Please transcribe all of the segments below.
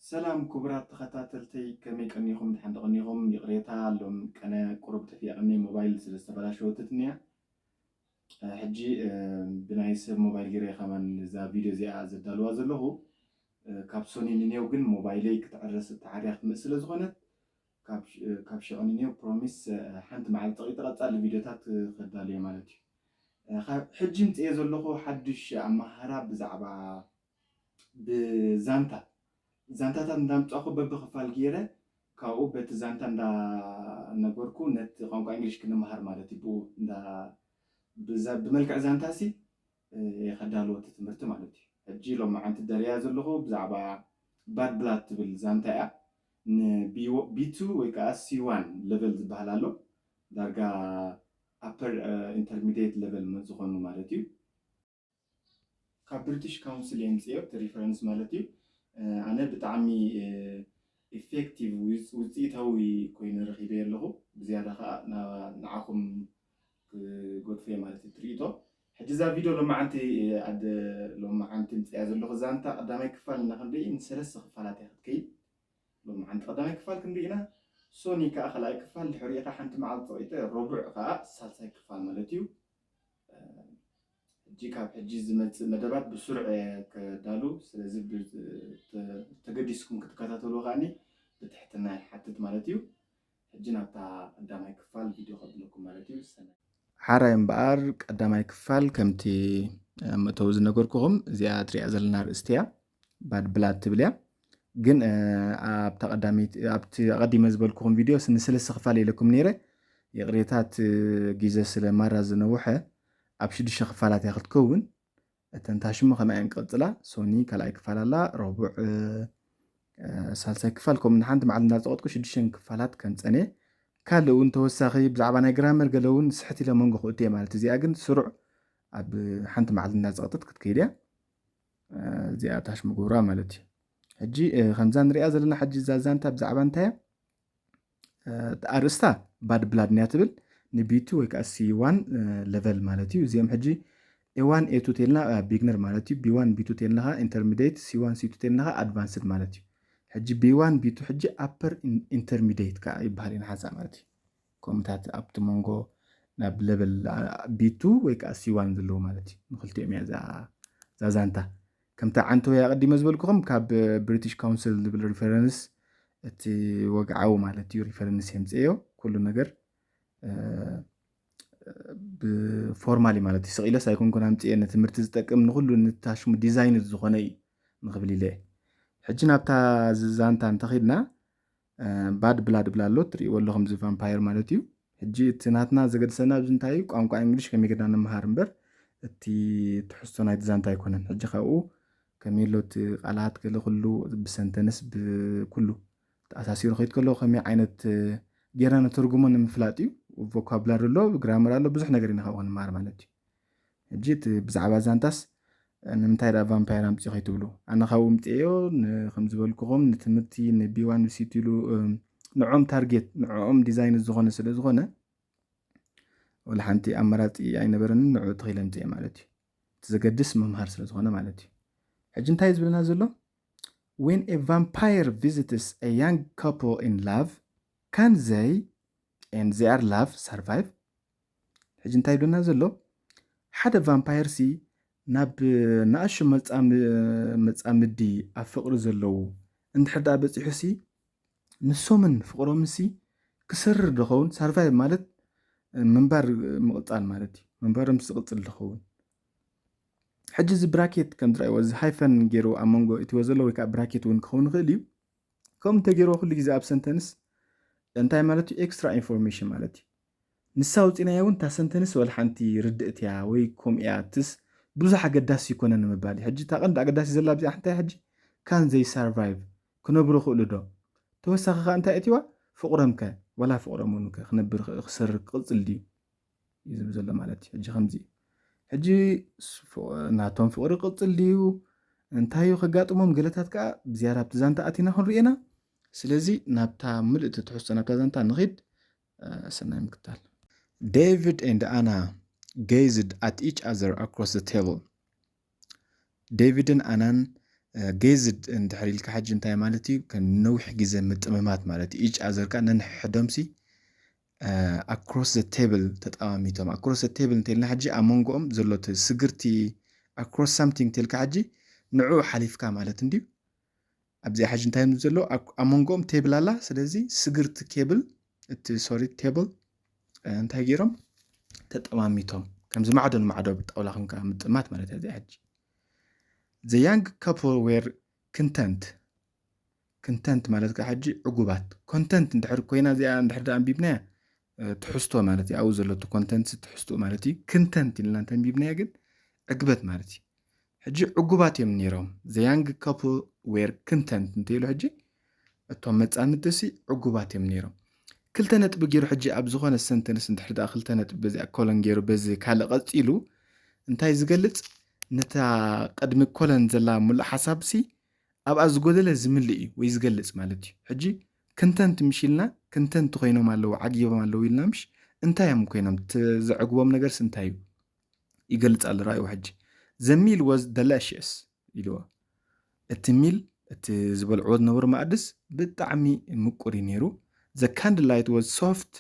ሰላም ክቡራት ተኸታተልተይ፣ ከመይ ቀኒኹም? ድሓን ዶ ቀኒኹም? ይቕሬታ፣ ሎም ቀነ ቁሩብ ጠፊኣ ቀኒ ሞባይል ስለ ዝተበላሸወትትንያ። ሕጂ ብናይ ሰብ ሞባይል ገይረ ከማን እዛ ቪድዮ እዚኣ ዘዳልዋ ዘለኹ። ካብ ሶኒ ንኔው ግን ሞባይለይ ክትዕረስ ተሓርያ ክትመጽእ ስለ ዝኾነት፣ ካብ ሽቕኒ ኔው ፕሮሚስ ሓንቲ መዓልቲ ጠቒ ተቐጻሊ ቪድዮታት ከዳልየ ማለት እዩ። ሕጂ ምጽኤ ዘለኹ ሓድሽ ኣመሃራ ብዛዕባ ብዛንታ ዛንታታት እንዳምጻኹ በብኽፋል ገይረ ካብኡ በቲ ዛንታ እንዳነገርኩ ነቲ ቋንቋ እንግሊሽ ክንመሃር ማለት እዩ። ብኡ እንዳ ብመልክዕ ዛንታ ሲ የኸዳልዎ እቲ ትምህርቲ ማለት እዩ። ሕጂ ሎም መዓንቲ ደልያ ዘለኹ ብዛዕባ ባድ ብላድ ትብል ዛንታ እያ። ንቢቱ ወይ ከዓ ሲ ዋን ለቨል ዝበሃል ኣሎ፣ ዳርጋ ኣፐር ኢንተርሚዲየት ለቨል ዝኾኑ ማለት እዩ። ካብ ብሪቲሽ ካውንስል የምፅዮ እቲ ሪፈረንስ ማለት እዩ። ኣነ ብጣዕሚ ኢፌክቲቭ ውፅኢታዊ ኮይኑ ረኺበ ኣለኹ። ብዝያዳ ከዓ ንዓኹም ክገድፎ ማለት እዩ ትርኢቶ። ሕጂ እዛ ቪድዮ ሎማዓንቲ ኣደ ሎማዓንቲ ምፅያ ዘለኹ ዛንታ ቀዳማይ ክፋል እናክንርኢ ንሰለስተ ክፋላት እያ ክትከይድ። ሎማዓንቲ ቀዳማይ ክፋል ክንርኢ ኢና። ሶኒ ከዓ ካልኣይ ክፋል ድሕሪኡ ከዓ ሓንቲ መዓልቲ ተቆይጠ ረቡዕ ከዓ ሳልሳይ ክፋል ማለት እዩ። ሕጂ ካብ ሕጂ ዝመፅእ መደባት ብስሩዕ እየ ከዳሉ። ስለዚ ተገዲስኩም ክትከታተሉ ከዓኒ ብትሕትና ይሓትት ማለት እዩ። ሕጂ ናብታ ቀዳማይ ክፋል ቪድዮ ከብለኩም ማለት እዩ። ሰናይ ሓራይ እምበኣር ቀዳማይ ክፋል ከምቲ መእተዊ ዝነገርኩኹም እዚኣ ትሪኣ ዘለና ርእስቲ እያ። ባድ ብላድ ትብል እያ። ግን ኣብቲ ኣቐዲመ ዝበልኩኹም ቪድዮ ንሰለስተ ክፋል ኢለኩም ነይረ። ይቕሬታ እቲ ግዜ ስለ ማራ ዝነውሐ ኣብ ሽዱሽተ ክፋላት እያ ክትከውን። እተን ታሽሙ ከመይ እየን ክቕጽላ? ሶኒ ካልኣይ ክፋል ኣላ፣ ረቡዕ ሳልሳይ ክፋል ከምኡ ንሓንቲ መዓልቲ እንዳጸቐጥኩ ሽዱሽተ ክፋላት ከም ጸንየ ካልእ እውን ተወሳኺ ብዛዕባ ናይ ግራመር ገለ እውን ስሕት ኢለ መንጎ ክእቱ እየ ማለት እዚኣ ግን ስሩዕ ኣብ ሓንቲ መዓልቲ እንዳጸቐጠት ክትከይድ እያ። እዚኣ ታሽሙ ግብራ ማለት እዩ። ሕጂ ከምዛ ንሪኣ ዘለና ሕጂ እዛ ዛንታ ብዛዕባ እንታይ እያ? ኣርእስታ ባድ ብላድ ንያ ትብል ንቢቱ ወይ ከዓ ሲ ዋን ለቨል ማለት እዩ። እዚኦም ሕጂ ኤ ዋን ኤ ቱ ቴልና ቢግነር ማለት እዩ። ቢ ዋን ቢ ቱ ቴልና ከዓ ኢንተርሚዲየት፣ ሲ ዋን ሲ ቱ ቴልና ከዓ ኣድቫንስድ ማለት እዩ። ሕጂ ቢ ዋን ቢ ቱ ሕጂ ኣፐር ኢንተርሚዲየት ከዓ ይበሃል እዩ ንሓንሳ ማለት እዩ። ከምኡታት ኣብቲ መንጎ ናብ ለቨል ቢ ቱ ወይ ከዓ ሲ ዋን ዘለዉ ማለት እዩ። ንክልቲኦም እያ እዛ ዛንታ። ከምቲ ዓንተወይ ኣቐዲመ ዝበልኩኹም ካብ ብሪቲሽ ካውንስል ዝብል ሪፈረንስ እቲ ወግዓዊ ማለት እዩ ሪፈረንስ የምፅእዮ ኩሉ ነገር ብፎርማሊ ማለት እዩ። ስቕ ኢለስ ኣይኮንኩን ኣምፅእዮ ንትምህርቲ ዝጠቅም ንኩሉ ንታሽሙ ዲዛይን ዝኾነ እዩ ንክብል ኢለ እየ። ሕጂ ናብታ ዛንታ እንተኺድና ባድ ብላድ ብላ ኣሎ ትሪእዎ ኣለኹም እዚ ቫምፓየር ማለት እዩ። ሕጂ እቲ ናትና ዘገድሰና ኣብዚ እንታይ እዩ ቋንቋ እንግሊሽ ከመይ ጌርና ንምሃር እምበር እቲ ትሕዝቶ ናይቲ ዛንታ ኣይኮነን። ሕጂ ካብኡ ከመይ ኣሎ እቲ ቃላት ገለ ኩሉ ብሰንተንስ ብኩሉ ተኣሳሲሩ ከይድ ከሎ ከመይ ዓይነት ጌርና ንትርጉሞ ንምፍላጥ እዩ። ቮካብላሪ ኣሎ፣ ግራመር ኣሎ፣ ብዙሕ ነገር ኢና ካብኡ ክንመሃር ማለት እዩ። ሕጂ እቲ ብዛዕባ ዛንታስ ንምንታይ ደኣ ቫምፓየር ኣምፅእ ከይትብሉ ኣነ ካብኡ ምፅእዮ ከም ዝበልኩኹም ንትምህርቲ ንቢዋን ብሲቲሉ ንዖም ታርጌት ንዕኦም ዲዛይን ዝኾነ ስለ ዝኾነ ወላ ሓንቲ ኣመራፂ ኣይነበረንን ንዑ ተኺለ ምፅእ ማለት እዩ። እቲ ዘገድስ ምምሃር ስለ ዝኾነ ማለት እዩ። ሕጂ እንታይ እዩ ዝብለና ዘሎ? When a vampire visits a young couple in love, can they and their love survive? ሕጂ እንታይ ይብለና ዘሎ? ሓደ ቫምፓየር ሲ ናብ ንኣሹ መጻምዲ ኣብ ፍቕሪ ዘለዉ እንድሕር ደኣ በጺሑ ሲ ንሶምን ፍቕሮምን ሲ ክሰርር ድኸውን? ሳርቫይቭ ማለት ምንባር ምቕጻል ማለት እዩ። ምንባሮም ዝቕጽል ድኸውን? ሕጂ እዚ ብራኬት ከም ዝረኣይዎ እዚ ሃይፈን ገይሩ ኣብ መንጎ እትዎ ዘሎ ወይ ከዓ ብራኬት እውን ክኸውን ይኽእል እዩ። ከምኡ እንተገይርዎ ኩሉ ግዜ ኣብ ሰንተንስ እንታይ ማለት እዩ? ኤክስትራ ኢንፎርሜሽን ማለት እዩ። ንሳ ውፂናያ እውን እታ ሰንተንስ ወላ ሓንቲ ርድእት እያ ወይ ከምኡ እያ ትስ ብዙሕ ኣገዳሲ ይኮነ ንምባል እዩ። ሕጂ እታ ቀንዲ ኣገዳሲ ዘላ ኣብዚኣ እንታይ ሕጂ ካን ዘይ ሳርቫይቭ ክነብሩ ክእሉ ዶ? ተወሳኺ ከዓ እንታይ እትዋ ፍቕሮም ከ ወላ ፍቕሮም እውን ከ ክነብር ክስር ክቕፅል ድዩ? እዩ ዝብል ዘሎ ማለት እዩ። ሕጂ ከምዚ ሕጂ ናቶም ፍቕሪ ቅፅል ድዩ እንታይ እዩ ከጋጥሞም ገለታት ከዓ ብዝያዳ ኣብቲ ዛንታ ኣቲና ክንሪኤና። ስለዚ ናብታ ምልእቲ ትሕዝቶ ናብታ ዛንታ ንኺድ። ሰናይ ምክታል። David and Anna gazed at each other across the table. ዴቪድን ኣናን Gazed እንድሕር ኢልካ ሕጂ እንታይ ማለት እዩ? ከም ነዊሕ ግዜ ምጥምማት ማለት እዩ። Each other ከኣ ነንሕዶምሲ across the table ተጠማሚቶም። Across the table እንተልና ሕጂ ኣብ መንጎኦም ዘሎ እቲ ስግርቲ across something እንተልካ ሕጂ ንዕኡ ሓሊፍካ ማለት እንድዩ። ኣብዚኣ ሕጂ እንታይ ዘሎ? ኣብ መንጎኦም ቴብል ኣላ። ስለዚ ስግርቲ ኬብል እቲ ሶሪ ቴብል እንታይ ገይሮም ተጠማሚቶም ከምዚ ማዕዶ ንማዕዶ ብጣውላ ክንካ ምጥማት ማለት እያ እዚኣ ሕጂ። The young couple were content። Content ማለት ከዓ ሕጂ ዕጉባት። Content እንድሕር ኮይና እዚኣ እንድሕር ዳ ኣንቢብናያ ትሕዝቶ ማለት እዩ። ኣብኡ ዘሎ እቲ ኮንተንት ትሕዝቶ ማለት እዩ። Content ኢልና እንተንቢብናያ ግን ዕግበት ማለት እዩ። ሕጂ ዕጉባት እዮም ነይሮም። The young couple were content እንተኢሉ ሕጂ እቶም መጻምድትሲ ዕጉባት እዮም ነይሮም። ክልተ ነጥቢ ገይሩ ሕጂ ኣብ ዝኾነ ሰንተንስ እንድሕር ደኣ ክልተ ነጥቢ በዚኣ ኮለን ገይሩ በዚ ካልእ ቀጺሉ እንታይ ዝገልጽ? ነታ ቅድሚ ኮለን ዘላ ሙሉእ ሓሳብሲ ኣብኣ ዝጎደለ ዝምልእ እዩ ወይ ዝገልጽ ማለት እዩ። ሕጂ ኮንተንት ምሽ ኢልና ኮንተንት ኮይኖም ኣለዉ ዓጊቦም ኣለዉ ኢልና ምሽ እንታይ እዮም ኮይኖም? ዘዕግቦም ነገርስ እንታይ እዩ? ይገልጽ ኣሎ። ራእይዎ ሕጂ the meal was delicious ኢልዎ። እቲ ሚል እቲ ዝበልዕዎ ዝነበሩ ማእድስ ብጣዕሚ ምቁር እዩ ነይሩ። The candle light was soft።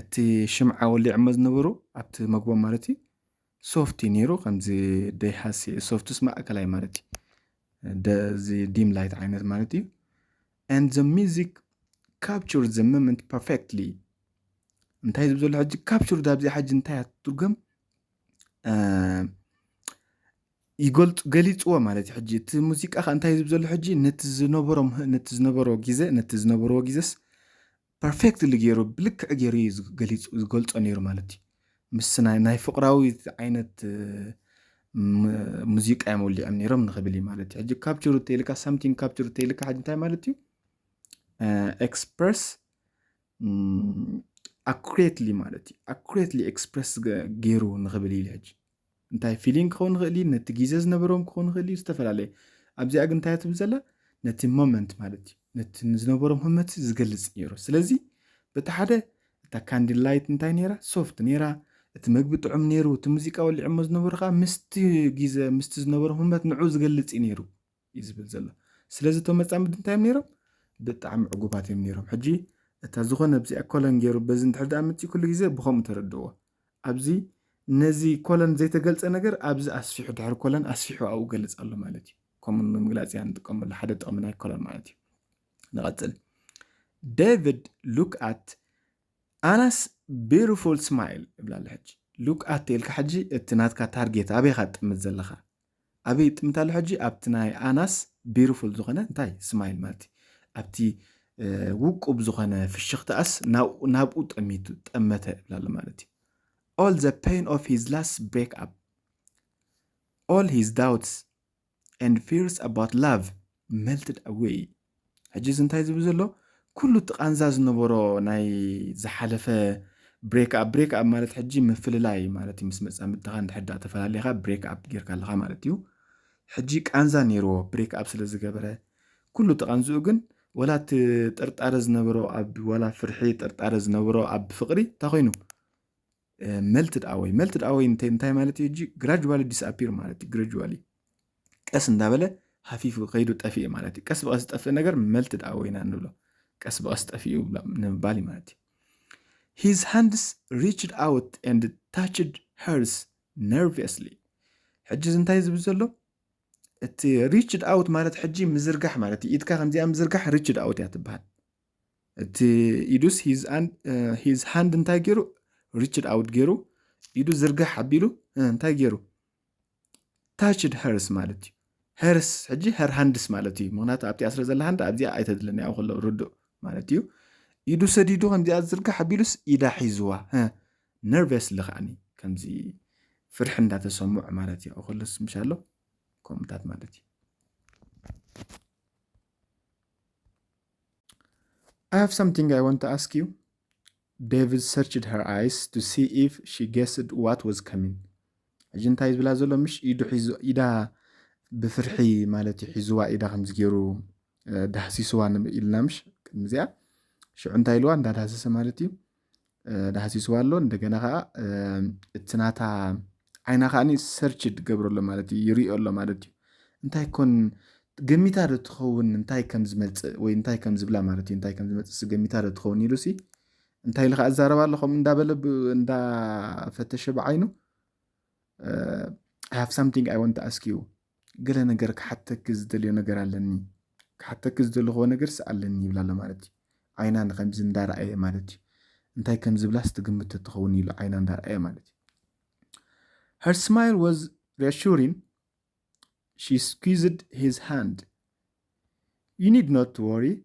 እቲ ሽምዓ ወሊዕሞ ዝነበሩ ኣብቲ መግቦም ማለት እዩ ሶፍት እዩ ነይሩ። ከምዚ ደይሃሲ ሶፍትስ ማእከላይ ማለት እዩ ደዚ ዲም ላይት ዓይነት ማለት እዩ። And the music captured the moment perfectly። እንታይ ዝብል ዘሎ ሕጂ ካፕቹር ዳብዚኣ ሕጂ እንታይ ትርጉም ይገልጹ ገሊጽዎ ማለት እዩ። ሕጂ እቲ ሙዚቃ ከ እንታይ ዝብል ዘሎ ሕጂ ነቲ ዝነበሮም ነቲ ዝነበሮ ግዜ ነቲ ዝነበርዎ ግዜስ ፐርፌክትሊ ገይሩ ብልክዕ ገይሩ እዩ ዝገልጾ ነይሩ ማለት እዩ። ምስ ናይ ፍቅራዊ ዓይነት ሙዚቃ እዮም ወሊዖም ነይሮም ንኽብል እዩ ማለት እዩ። ሕጂ ካፕቹር ተይልካ ሳምቲንግ ካፕቹር ተይልካ ሕጂ እንታይ ማለት እዩ? ኤክስፕረስ ኣኩሬትሊ ማለት እዩ። ኣኩሬትሊ ኤክስፕረስ ገይሩ ንኽብል ኢሉ ሕጂ እንታይ ፊሊንግ ክኸውን ይኽእል እዩ፣ ነቲ ግዜ ዝነበሮም ክኸውን ይኽእል እዩ፣ ዝተፈላለየ። ኣብዚኣ ግን እንታይ ትብል ዘላ ነቲ ሞመንት ማለት እዩ፣ ነቲ ንዝነበሮም ህመት ዝገልጽ ነይሩ። ስለዚ በቲ ሓደ እታ ካንድል ላይት እንታይ ነይራ? ሶፍት ነይራ። እቲ መግቢ ጥዑም ነይሩ። እቲ ሙዚቃ ወሊዖሞ ዝነበሩ ከዓ ምስቲ ግዜ ምስቲ ዝነበሮም ህመት ንዑ ዝገልጽ እዩ ነይሩ እዩ ዝብል ዘሎ። ስለዚ እቶም መጻምድቲ እንታይ እዮም ነይሮም? ብጣዕሚ ዕጉባት እዮም ነይሮም። ሕጂ እታ ዝኾነ ኣብዚኣ ኮለን ገይሩ በዚ እንድሕር ደኣ መፂኡ ኩሉ ግዜ ብኸምኡ ተረድእዎ። ኣብዚ ነዚ ኮለን ዘይተገልፀ ነገር ኣብዚ ኣስፊሑ ድሕሪ ኮለን ኣስፊሑ ኣብኡ ገልፅ ኣሎ ማለት እዩ። ከምኡ ንምግላፅ ኢና ንጥቀመሉ ሓደ ጥቕሚ ናይ ኮለን ማለት እዩ። ንቐፅል። David look at Anna's beautiful smile ይብላ ኣሎ። ሕጂ ሉክ ኣት ኢልካ ሕጂ እቲ ናትካ ታርጌት ኣበይ ኢኻ ትጥምት ዘለኻ? ኣበይ ይጥምት ኣሎ? ሕጂ ኣብቲ ናይ ኣናስ ቢሩፉል ዝኾነ እንታይ ስማይል ማለት እዩ። ኣብቲ ውቁብ ዝኾነ ፍሽኽታኣስ ናብኡ ጠሚቱ ጠመተ ይብላ ኣሎ ማለት እዩ። All the pain of his last break up, all his doubts and fears about love melted away። ሕጂ እዚ እንታይ ዝብል ዘሎ? ኩሉ እቲ ቃንዛ ዝነበሮ ናይ ዝሓለፈ ብሬክ ኣፕ፣ ብሬክ ኣፕ ማለት ሕጂ ምፍልላይ ማለት እዩ። ምስ መጻምድትኻ እንድሕር ደኣ ተፈላለኻ ብሬክ ኣፕ ጌርካ ኣለኻ ማለት እዩ። ሕጂ ቃንዛ ነይርዎ ብሬክ ኣፕ ስለ ዝገበረ ኩሉ እቲ ቃንዝኡ ግን ወላ እቲ ጥርጣረ ዝነበሮ ኣብ ወላ ፍርሒ ጥርጣረ ዝነበሮ ኣብ ፍቕሪ እንታይ ኮይኑ? Melted away። Melted away እንታይ ማለት እዩ? ሕጂ ግራጁዋሊ ዲስኣፒር ማለት እዩ። ግራጁዋሊ ቀስ እንዳበለ ሃፊፉ ከይዱ ጠፊኡ ማለት እዩ። ቀስ ብቐስ ዝጠፍእ ነገር መልትድ ኣወይ ኢና ንብሎ። ቀስ ብቐስ ጠፊኡ ንምባል እዩ ማለት እዩ። His hands reached out and touched hers nervously። ሕጂ እዚ እንታይ ዝብል ዘሎ? እቲ ሪችድ ኣውት ማለት ሕጂ ምዝርጋሕ ማለት እዩ። ኢድካ ከምዚኣ ምዝርጋሕ ሪችድ ኣውት እያ ትበሃል። እቲ ኢዱስ ሂዝ ሃንድ እንታይ ገይሩ? ሪችድ ኣውት ገይሩ ኢዱ ዝርጋሕ ኣቢሉ እንታይ ገይሩ? ታችድ ሄርስ ማለት እዩ። ሄርስ ሕጂ ሄር ሃንድስ ማለት እዩ። ምክንያቱ ኣብቲ ኣስረ ዘላ ሃንድ ኣብዚኣ ኣይተድልን እያ ከሎ ርዱእ ማለት እዩ። ኢዱ ሰዲዱ ከምዚኣ ዝርጋሕ ኣቢሉስ ኢዳ ሒዝዋ ነርቨስ ልኽዓኒ ከምዚ ፍርሒ እንዳተሰምዖ ማለት እዩ። ከሎስ ምሻሎ ከምኡታት ማለት እዩ። I have something I want to ask you. David searched her eyes to see if she guessed what was coming. ሕጂ እንታይ ዝብላ ዘሎ ምሽ ኢዱ ሒዙ ኢዳ ብፍርሒ ማለት እዩ ሒዝዋ ኢዳ ከምዚ ገይሩ ዳህሲስዋ ኢልና ምሽ ቅድሚ እዚኣ ሽዑ እንታይ ኢልዋ እንዳዳህሰሰ ማለት እዩ ዳህሲስዋ ኣሎ። እንደገና ከዓ እቲ ናታ ዓይና ከዓ ሰርች ገብሮ ኣሎ ማለት እዩ ይሪኦ ኣሎ ማለት እዩ። እንታይ ኮን ገሚታ ዶ ትኸውን እንታይ ከም ዝመጽእ ወይ እንታይ ከም ዝብላ ማለት እዩ። እንታይ ከም ዝመጽእ ገሚታ ዶ ትኸውን ኢሉ ሲ እንታይ ኢሉ ከዓ ኣዛረባ ኣሎ ከምኡ እንዳበለ እንዳፈተሸ ብዓይኑ I have something I want to ask you፣ ገለ ነገር ክሓተኪ ዝደልዮ ነገር ኣለኒ፣ ክሓተኪ ዝደልኽዎ ነገርስ ኣለኒ ይብላ ኣሎ ማለት እዩ። ዓይና ንከምዚ እንዳረኣየ ማለት እዩ። እንታይ ከም ዝብላስ ትግምት ትኸውን ኢሉ ዓይና እንዳረኣየ ማለት እዩ። Her smile was reassuring. She squeezed his hand. You need not worry.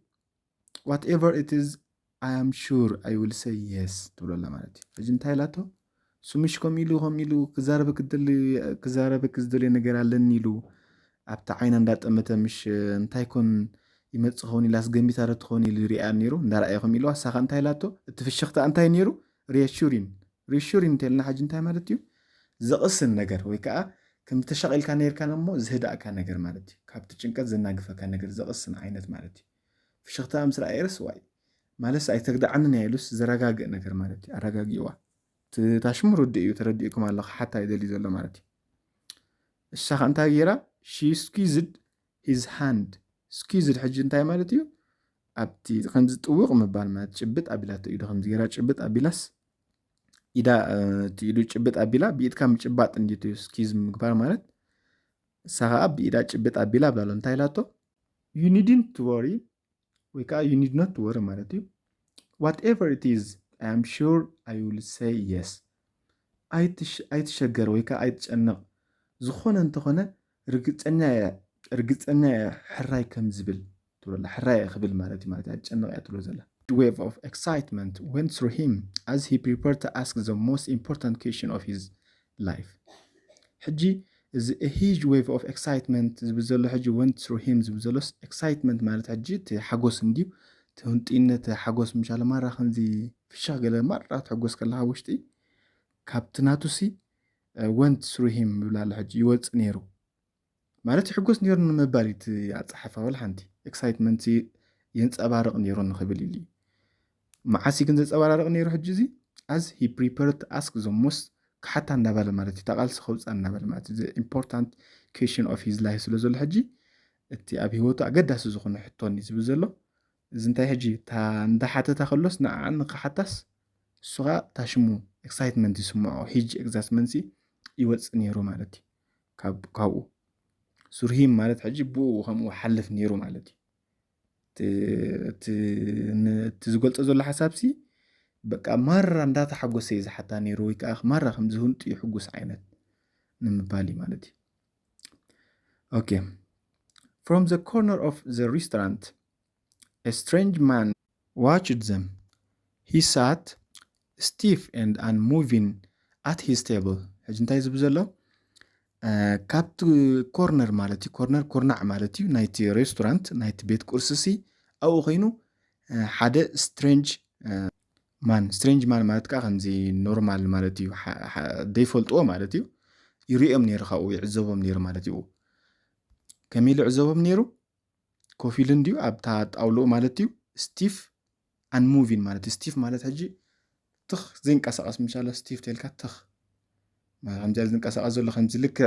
Whatever it is, I am sure I will say yes ትብሎ ኣላ ማለት እዩ። ሕጂ እንታይ ኢላቶ? ስሙሽ ከም ኢሉ ከም ኢሉ ክዛረበ ክደሊ ክዛረበ ክዝደልዮ ነገር ኣለኒ ኢሉ ኣብቲ ዓይና እንዳጠመተ ምሽ እንታይ ኮን ይመጽእ ኸውን ኢላስ ገሚታ ዶ ትኸውን ኢሉ ይሪኣ ነይሩ እንዳረኣየ ከም ኢሉ ኣሳኻ እንታይ ኢላቶ? እቲ ፍሽኽታ እንታይ ነይሩ? ሪኣሹሪን ሪሹሪን እንተልና ሕጂ እንታይ ማለት እዩ? ዘቕስን ነገር ወይ ከዓ ከም ተሻቒልካ ነርካ እሞ ዝህድኣካ ነገር ማለት እዩ። ካብቲ ጭንቀት ዘናግፈካ ነገር ዘቕስን ዓይነት ማለት እዩ። ፍሽኽታ ምስ ረኣየ ርስ ዋይ ማለስ ኣይተግድዓንን እያ ኢሉስ ዘረጋግእ ነገር ማለት እዩ። ኣረጋጊእዋ ታሽሙ ርድእ እዩ። ተረዲእኩም ኣሎ ሓታ ይደሊ ዘሎ ማለት እዩ። እሳ ከ እንታይ ገይራ? She squeezed his hand. Squeezed ሕጂ እንታይ ማለት እዩ? ኣብቲ ከምዚ ጥውቕ ምባል ማለት ጭብጥ ኣቢላቶ ኢዱ ከምዚ ገይራ ጭብጥ ኣቢላስ ኢዳ እቲ ኢዱ ጭብጥ ኣቢላ ብኢድካ ምጭባጥ እንዲቱ ስኪዝ ምግባር ማለት እሳ ከዓ ብኢዳ ጭብጥ ኣቢላ ኣብላሎ እንታይ ኢላቶ? You needn't worry ወይ ከዓ you need not worry ማለት እዩ። Whatever it is, I am sure I will say yes. ኣይትሸገር ወይ ከዓ ኣይትጨነቕ። ዝኾነ እንተኾነ ርግፀኛ እየ ሕራይ ከም ዝብል ትብሎ ኣላ። ሕራይ እየ ክብል ማለት እዩ ማለት እያ። ትጨነቕ እያ ትብሎ ዘላ። Wave of excitement went through him as he prepared to ask the most important question of his life. ሕጂ እዚ a huge wave of excitement ዝብል ዘሎ ሕጂ went through him ዝብል ዘሎስ excitement ማለት ሕጂ እቲ ሓጎስ እንድዩ እቲ ህንጡይነት ሓጎስ ምሻለ ማራ ከምዚ ፍሻ ገለ ማራ ትሕጎስ ከለካ ውሽጢ ካብቲ ናቱሲ went through him ይብል ኣሎ ሕጂ ይወፅእ ነይሩ ማለት ይሕጎስ ነይሩ ንምባል እዩ እቲ ኣፀሓሕፋ ወላ ሓንቲ excitement የንፀባርቕ ነይሩ ንኽብል ኢሉ እዩ። መዓስ ግን ዘንፀባራርቕ ነይሩ ሕጂ እዚ as he prepared to ask the most ክሓታ እንዳበለ ማለት እዩ። እታ ቃልሲ ከውፅኣ እንዳበለ ማለት እዩ። The important question of his life ስለ ዘሎ ሕጂ እቲ ኣብ ህይወቱ ኣገዳሲ ዝኾነ ሕቶን እዩ ዝብል ዘሎ። እዚ እንታይ ሕጂ እታ እንዳሓተታ ከሎስ ንዓ ንክሓታስ እሱ ከዓ እታ ሽሙ excitement ይስምዖ። ሕጂ excitement ይወፅእ ነይሩ ማለት እዩ። ካብኡ through him ማለት ሕጂ ብኡ ከምኡ ሓልፍ ነይሩ ማለት እዩ። እቲ ዝገልፆ ዘሎ ሓሳብ ሲ በቃ ማራ እንዳተሓጎሰ እዩ ዝሓታ ነይሩ ወይ ከዓ ማራ ከም ዝህንጡ ይሕጉስ ዓይነት ንምባል እዩ ማለት እዩ። Okay. From the corner of the restaurant, a strange man watched them. He sat stiff and unmoving at his table. ሕጂ እንታይ ዝብል ዘሎ ካብቲ ኮርነር ማለት እዩ። ኮርነር ኩርናዕ ማለት እዩ ናይቲ ሬስቶራንት ናይቲ ቤት ቁርሲ ሲ ኣብኡ ኮይኑ ሓደ strange man strange man ማለት ከዓ ከምዚ ኖርማል ማለት እዩ። ዘይፈልጥዎ ማለት እዩ። ይሪኦም ነይሩ ካብኡ ይዕዘቦም ነይሩ ማለት እዩ። ከመይ ኢሉ ይዕዘቦም ነይሩ? ኮፍ ኢሉ እንድዩ ኣብታ ጣውልኡ ማለት እዩ። Stiff unmoving ማለት እዩ። Stiff ማለት ሕጂ ትኽ ዘይንቀሳቐስ ምሻለ stiff ተልካ ትኽ ከምዚኣ ዝንቀሳቐስ ዘሎ ከምዚ ልክዕ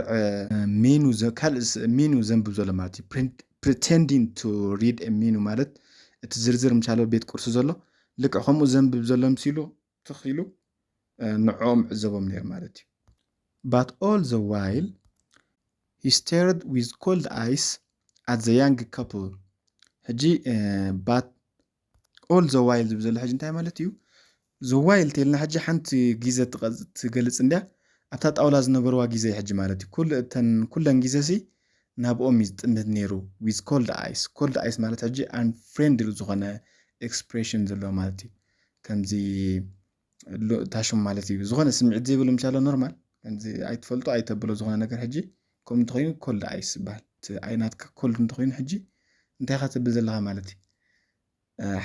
ሜኑ ካልእ ሜኑ ዘንብብ ዘሎ ማለት እዩ። Pretending to read a menu ማለት እቲ ዝርዝር ምሻለ ቤት ቁርሲ ዘሎ ልክዕ ከምኡ ዘንብብ ዘሎ ምሲሉ ትኽ ኢሉ ንዕኦም ዕዘቦም ነይሩ ማለት እዩ። But all the while he stared with cold eyes at the young couple. ሕጂ but all the while ዝብል ዘሎ ሕጂ እንታይ ማለት እዩ? The while ተልና ሕጂ ሓንቲ ግዜ ትገልፅ እንድያ ኣብታ ጣውላ ዝነበርዋ ግዜ ሕጂ ማለት እዩ። ኩሉ እተን ኩለን ግዜ ሲ ናብኦም እዩ ዝጥምት ነይሩ with cold eyes። Cold eyes ማለት ሕጂ unfriendly ዝኾነ expression ዘለዎ ማለት እዩ። ከምዚ ታሽም ማለት እዩ። ዝኾነ ስምዒት ዘይብሉ ምሻሎ ኖርማል ከምዚ ኣይትፈልጦ ኣይተብሎ ዝኾነ ነገር ሕጂ ከምኡ እንተኮይኑ cold eyes ይበሃል። እቲ ዓይናትካ cold እንተኮይኑ ሕጂ እንታይ ኢካ ትብል ዘለካ ማለት እዩ።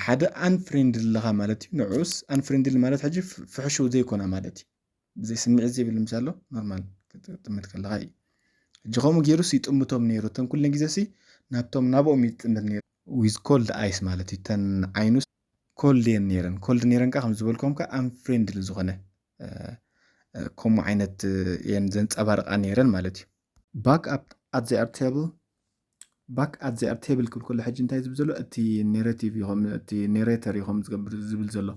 ሓደ unfriendly ኣለካ ማለት እዩ። ንዑስ unfriendly ማለት ሕጂ ፍሕሽው ዘይኮና ማለት እዩ። ብዘይ ስምዒት ዘይብል ምሻሎ ኖርማል ክትጥምት ከለካ እዩ። ሕጂ ከምኡ ገይሩስ ይጥምቶም ነይሩ። እተን ኩለን ግዜ ሲ ናብቶም ናብኦም ይጥምት ነይሩ። With cold eyes ማለት እዩ። እተን ዓይኑስ cold እየን ነይረን። Cold ነይረን ከዓ ከም ዝበልኩም ከዓ unfriendly ዝኾነ ከምኡ ዓይነት እየን ዘንፀባርቃ ነይረን ማለት እዩ። Back up at their table Back at the table ክብል ከሎ ሕጂ እንታይ ዝብል ዘሎ? እቲ ኔሬቲቭ ይኹም እቲ ኔሬተር ይኹም ዝገብር ዝብል ዘሎ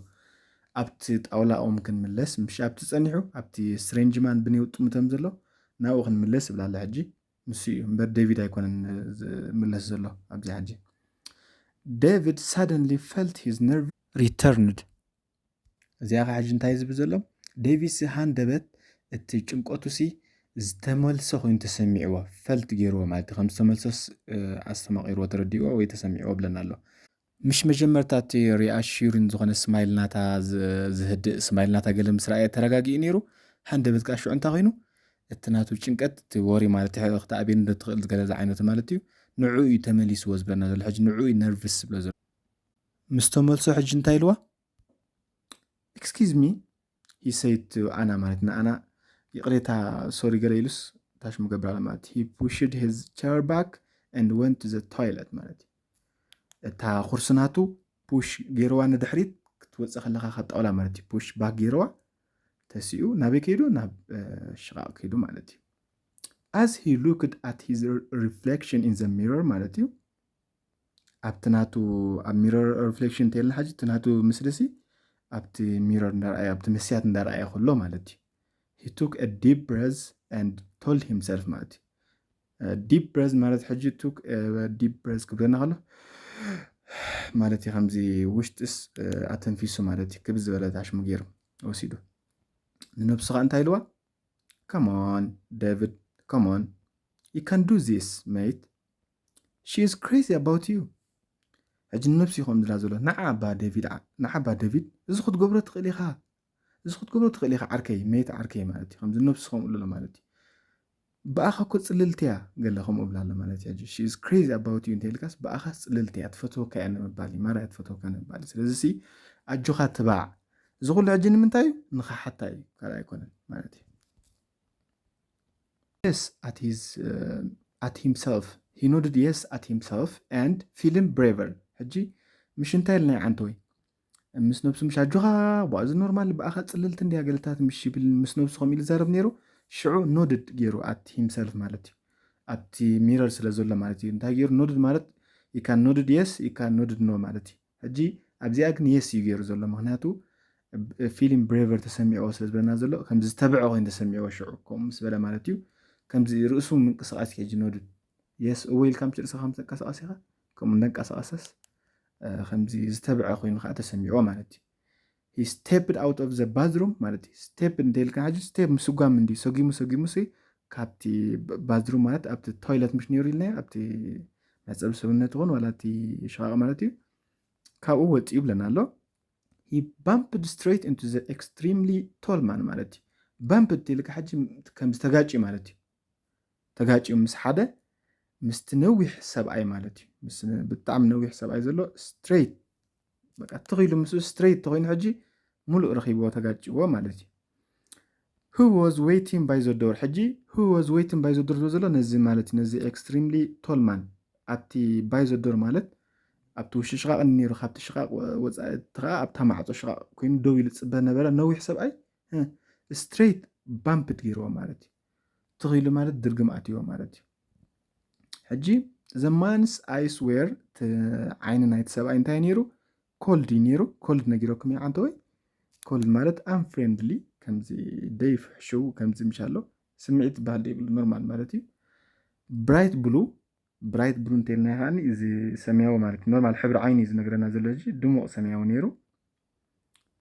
ኣብቲ ጣውላኦም ክንምለስ ምሽ ኣብቲ ጸኒሑ ኣብቲ ስትሬንጅ ማን ብንየው ጥምቶም ዘሎ ናብኡ ክንምለስ ይብል ኣሎ። ሕጂ ንሱ እዩ እምበር ዴቪድ ኣይኮነን ዝምለስ ዘሎ ኣብዚ ሕጂ። David suddenly felt his nerve returned። እዚኣ ኸ ሕጂ እንታይ ዝብል ዘሎ? ዴቪስ ሃንደበት እቲ ጭንቀቱ ሲ ዝተመልሰ ኮይኑ ተሰሚዕዎ፣ ፈልት ገይርዎ ማለት እዩ። ከም ዝተመልሰስ ኣስተማቂርዎ፣ ተረዲእዎ ወይ ተሰሚዕዎ ብለና ኣሎ። ምሽ መጀመርታ እቲ ሪኣሹሪን ዝኾነ ስማይል ናታ ዝህድእ ስማይል ናታ ገለ ምስ ረኣየ ተረጋጊኡ ነይሩ። ሃንደበት ከዓ ሽዑ እንታይ ኮይኑ እቲ ናቱ ጭንቀት እቲ ወሪ ማለት ክትኣብየኒ ዶ ትኽእል ገለ ዝዓይነቱ ማለት እዩ። ንዑ እዩ ተመሊስዎ ዝብለና ዘሎ ሕጂ ንዑ እዩ ነርቭስ ዝብሎ ዘሎ። ምስ ተመልሶ ሕጂ እንታይ ኢልዋ? Excuse me, he said to ኣና ማለት ንኣና ይቕሬታ ሶሪ ገለ ኢሉስ ታሽሙ ገብራለ ማለት he pushed his chair back and went to the toilet ማለት እዩ። እታ ኩርሲ ናቱ ፑሽ ገይርዋ ንድሕሪት ክትወፅእ ከለካ ካብ ጣውላ ማለት እዩ። ፑሽ ባክ ገይርዋ ተሲኡ ናበይ ከይዱ? ናብ ሽቃቅ ከይዱ ማለት እዩ። As he looked at his reflection in the mirror ማለት እዩ ኣብቲ ናቱ ኣብ ሚረር ሪፍሌክሽን እንተልና ሕጂ እቲ ናቱ ምስልሲ ኣብቲ ሚረር እንዳረኣየ ኣብቲ መስያት እንዳረኣየ ከሎ ማለት እዩ። He took a deep breath and told himself ማለት እዩ። ዲፕ ብሬዝ ማለት ሕጂ ቱክ ዲፕ ብሬዝ ክብለና ከሎ ማለት እዩ ከምዚ ውሽጥስ ኣተንፊሱ ማለት እዩ። ክብ ዝበለ ታሽሙ ገይሩ ወሲዱ ንነብሱ ከዓ እንታይ ኢልዋ? Come on David, come on, you can do this mate, she is crazy about you። ሕጂ ንነብሱ ይኾም ዝላ ዘሎ ንዓ ባ ዴቪድ ንዓ ባ ዴቪድ እዚ ክትገብሮ ትኽእል ኢኻ፣ እዚ ክትገብሮ ትኽእል ኢኻ ዓርከይ መይት ዓርከይ ማለት እዩ። ከምዚ ነብሱ ከምኡ ኣሎ ማለት እዩ። ብኣኻ እኮ ፅልልቲ እያ ገለ ከምኡ ብላ ኣሎ ማለት እዩ። She is crazy about you እንተይልካስ ብኣኻ ፅልልቲ እያ ትፈትወካ እያ ንምባል እዩ። ማራ እያ ትፈትወካ ንምባል እዩ። ስለዚ ሲ ኣጆኻ ትባዕ። እዚ ኩሉ ሕጂ ንምንታይ እዩ? ንኸሓታ እዩ ካልእ ኣይኮነን ማለት እዩ። Yes at his uh, at himself, he nodded yes at himself and feeling braver። ሕጂ ምሽ እንታይ ኢልና ይዓንተወይ ምስ ነብሱ ምሽ ኣጆኻ ዋ እዚ ኖርማል ብኣኻ ፅልልቲ እንዲያ ገለታት ምሽ ይብል ምስ ነብሱ ከም ኢሉ ዛረብ ነይሩ። ሽዑ ኖድድ ገይሩ ኣት ሂምሰልፍ ማለት እዩ ኣብቲ ሚረር ስለ ዘሎ ማለት እዩ። እንታይ ገይሩ ኖድድ ማለት you can nodded yes, you can nodded no ማለት እዩ። ሕጂ ኣብዚኣ ግን የስ እዩ ገይሩ ዘሎ ምክንያቱ ፊሊም ብሬቨር ተሰሚዕዎ ስለ ዝበለና ዘሎ ከም ዝተብዐ ኮይኑ ተሰሚዕዎ ሽዑ ከምኡ ምስ በለ ማለት እዩ። ከምዚ ርእሱ ምንቅስቃስ ሕጂ ኖድድ የስ እወ ኢልካ ምስ ርእስኻ ምስ ተንቀሳቀስ ኢኻ ከምኡ እንዳንቀሳቀሰስ ከምዚ ዝተብዐ ኮይኑ ከዓ ተሰሚዕዎ ማለት እዩ። He stepped out of the bathroom ማለት እዩ። ስቴፕ እንተኢልካ ሕጂ ስቴፕ ምስጓም እንዲ ሰጊሙ ሰጊሙ ሲ ካብቲ ባዝሩም ማለት ኣብቲ ቶይለት ምሽ ነይሩ ኢልና ኣብቲ መፀቢ ሰብነት ይኹን ዋላ እቲ ሽቃቕ ማለት እዩ ካብኡ ወፂኡ ብለና ኣሎ። He bumped straight into the extremely tall man ማለት እዩ። ባምፕድ ኢልካ ሕጂ ከምዚ ተጋጭ ማለት እዩ። ተጋጭ ምስ ሓደ ምስቲ ነዊሕ ሰብኣይ ማለት እዩ። ብጣዕሚ ነዊሕ ሰብኣይ ዘሎ ስትሬት በቃ ትኽ ኢሉ ምስ ስትሬት ተኮይኑ ሕጂ ሙሉእ ረኪብዎ ተጋጭዎ ማለት እዩ። Who was waiting by the door ሕጂ who was waiting by the door ዘሎ ነዚ ማለት እዩ። ነዚ extremely tall man ኣብቲ by the door ማለት ኣብቲ ውሽጢ ሽቃቅ ነይሩ ካብቲ ሽቃቅ ወፃኢ እቲ ከዓ ኣብታ ማዕፆ ሽቃቅ ኮይኑ ደው ኢሉ ዝፅበ ነበረ ነዊሕ ሰብኣይ ስትሬት ባምፕድ ገይርዎ ማለት እዩ። ትኽ ኢሉ ማለት ድርግም ኣትይዎ ማለት እዩ። ሕጂ the man's eyes were እቲ ዓይኒ ናይቲ ሰብኣይ እንታይ ነይሩ? ኮልድ እዩ ነይሩ። ኮልድ ነጊረኩም እየ ዓንተወይ። ኮልድ ማለት unfriendly ከምዚ ደይፍ ሕሽው ከምዚ ምሽ ኣሎ ስምዒት ዝበሃል ዘይብሉ ኖርማል ማለት እዩ። ብራይት ብሉ ብራይት ብሉ እንተልና ከዓኒ እዚ ሰማያዊ ማለት ኖርማል ሕብሪ ዓይኒ እዩ ዝነግረና ዘሎ ሕጂ ድሙቕ ሰማያዊ ነይሩ።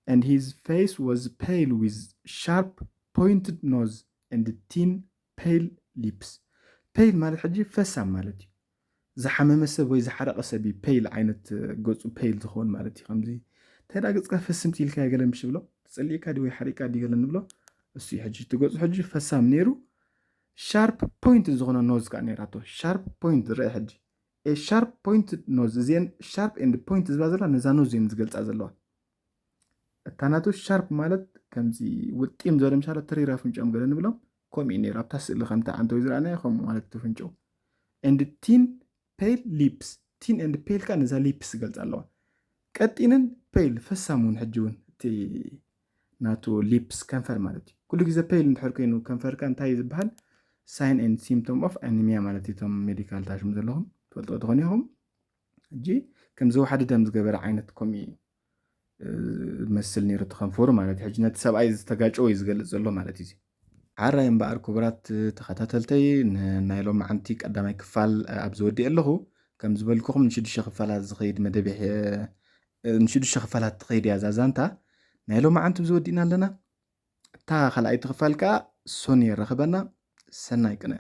And his face was pale with sharp pointed nose and thin pale lips። ፔይል ማለት ሕጂ ፈሳም ማለት እዩ። ዝሓመመ ሰብ ወይ ዝሓረቐ ሰብ እዩ ፔይል ዓይነት ገፁ ፔይል ዝኸውን ማለት እዩ። ከምዚ እንታይ ዳ ገፅካ ፈስምቲ ኢልካ ገለ ምሽ ብሎ ትፅሊእካ ዲ ወይ ሓሪቃ ዲ ገለ ንብሎ እሱ እዩ። ሕጂ እቲ ገፁ ሕጂ ፈሳም ነይሩ ሻርፕ ፖይንት ዝኾነ ኖዝ ከዓ ነይራቶ። ሻርፕ ፖይንት ርአ ሕጂ sharp pointed nose እዚአን sharp and point ዝብላ ዘላ ነዛ ኖዝ እየን ዝገልፃ ዘለዋ። እታ ናቱ ሻርፕ ማለት ከምዚ ውጢም ዝበለ ምሻለ ተሪራ ፍንጮም ገለ ንብሎም ከምኡ እዩ ነይሩ ኣብታ ስእሊ ከምቲ ዓንተዊ ዝረኣናዮ ከምኡ ማለት እቲ ፍንጮ and thin pale lips thin and pale ከዓ ነዛ ሊፕስ ዝገልፃ ኣለዋ። ቀጢንን ፔል ፈሳም እውን ሕጂ እውን እቲ ናቱ ሊፕስ ከንፈር ማለት እዩ። ኩሉ ግዜ ፔል እንድሕር ኮይኑ ከንፈርካ እንታይ እዩ ዝበሃል? Sign and symptom of anemia ማለት እዩ። እቶም ሜዲካል ታሽሙ ዘለኹም ትፈልጥዎ ትኾኑ ኢኹም። ሕጂ ከም ዝወሓደ ደም ዝገበረ ዓይነት ኮሚ መስል ነይሩ እቲ ከንፈሩ ማለት እዩ። ሕጂ ነቲ ሰብኣይ ዝተጋጨወ እዩ ዝገልጽ ዘሎ ማለት እዩ። ሓራይ እምበኣር ክቡራት ተኸታተልተይ፣ ንናይ ሎማዓንቲ ቀዳማይ ክፋል ኣብዚ ወዲኤ ኣለኹ። ከም ዝበልኩኹም ንሽዱሽተ ክፋላት ዝኸይድ መደብ ይሕ-፣ ንሽዱሽተ ክፋላት ትኸይድ እያ እዛ ዛንታ። ናይ ሎማዓንቲ ኣብዚ ወዲእና ኣለና። እታ ካልኣይቲ ክፋል ከኣ ሶኒ የራኽበና። ሰናይ ቅነ።